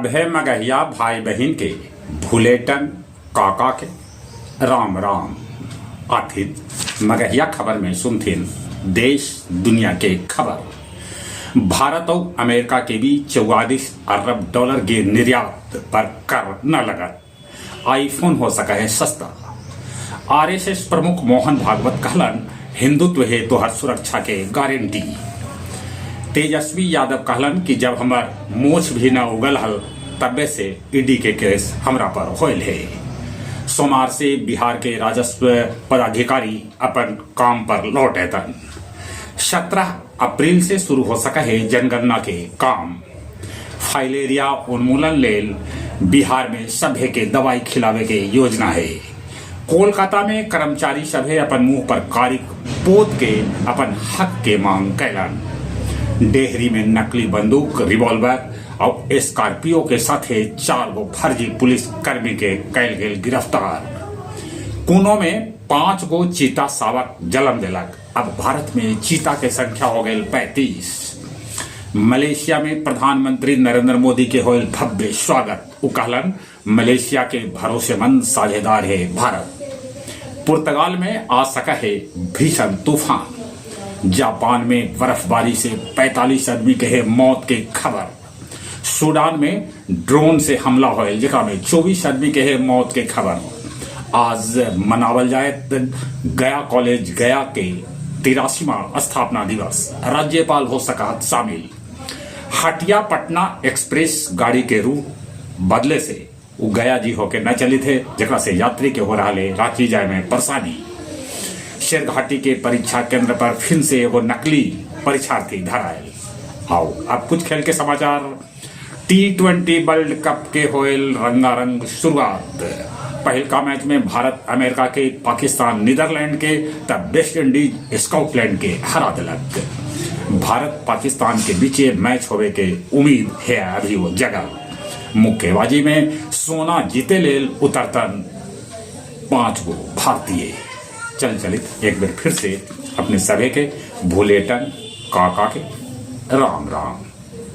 सभे मगहिया भाई बहिन के भुलेटन काका के राम राम। आथिन मगहिया खबर में सुनथिन देश दुनिया के खबर। भारत और अमेरिका के बीच 44 अरब डॉलर के निर्यात पर कर न लगत। आईफोन हो सका है सस्ता। आरएसएस प्रमुख मोहन भागवत कहलन, हिंदुत्व है तोहर सुरक्षा के गारंटी। तेजस्वी यादव कहलन कि जब हमर मोछ भी न उगल हल, तब्बे से ईडी के केस हमरा पर होयल है। सोमवार से बिहार के राजस्व पदाधिकारी अपन काम पर लौट अतन। 17 अप्रैल से शुरू हो सका है जनगणना के काम। फाइलेरिया उन्मूलन लेल बिहार में सभे के दवाई खिलावे के योजना है। कोलकाता में कर्मचारी सभे अपन मुंह पर कारिख पोत के अपन हक के मांग कैलन। डेहरी में नकली बंदूक, रिवॉल्वर और स्कॉर्पियो के साथे चार गो फर्जी पुलिस कर्मी के कैल गेल गिरफ्तार। कुनो में पांच गो चीता शावक जन्म दिलक। अब भारत में चीता के संख्या हो गई 35। मलेशिया में प्रधानमंत्री नरेंद्र मोदी के होल भव्य स्वागत। उ कहलन, मलेशिया के भरोसेमंद साझेदार है भारत। पुर्तगाल में आ सका है भीषण तूफान। जापान में बर्फबारी से 45 आदमी के है मौत के खबर। सूडान में ड्रोन से हमला होयल, जेकरा में 24 आदमी के है मौत के खबर। आज मनावल जाए गया कॉलेज गया के 83वां स्थापना दिवस। राज्यपाल हो सका शामिल। हटिया पटना एक्सप्रेस गाड़ी के रूट बदले से उ गया जी होके न चली थे, जेकरा से यात्री के हो रहा रांची जाए में परेशानी। शेरघाटी के परीक्षा केंद्र पर फिर से एगो नकली परीक्षार्थी धरायल। आओ, अब कुछ खेल के समाचार। टी20 वर्ल्ड कप के होयल रंगारंग शुरुआत। पहिलका मैच में भारत अमेरिका के, पाकिस्तान नीदरलैंड के, तब वेस्ट इंडीज स्कॉटलैंड के हरा दिलक। भारत पाकिस्तान के बीच मैच होवे के उम्मीद है अभी वो जगह। मुक्केबाजी में सोना जीते लेल उतरतन पांच गो भारतीय। चल चलित, एक बार फिर से अपने सभी के भूलेटन काका के राम राम।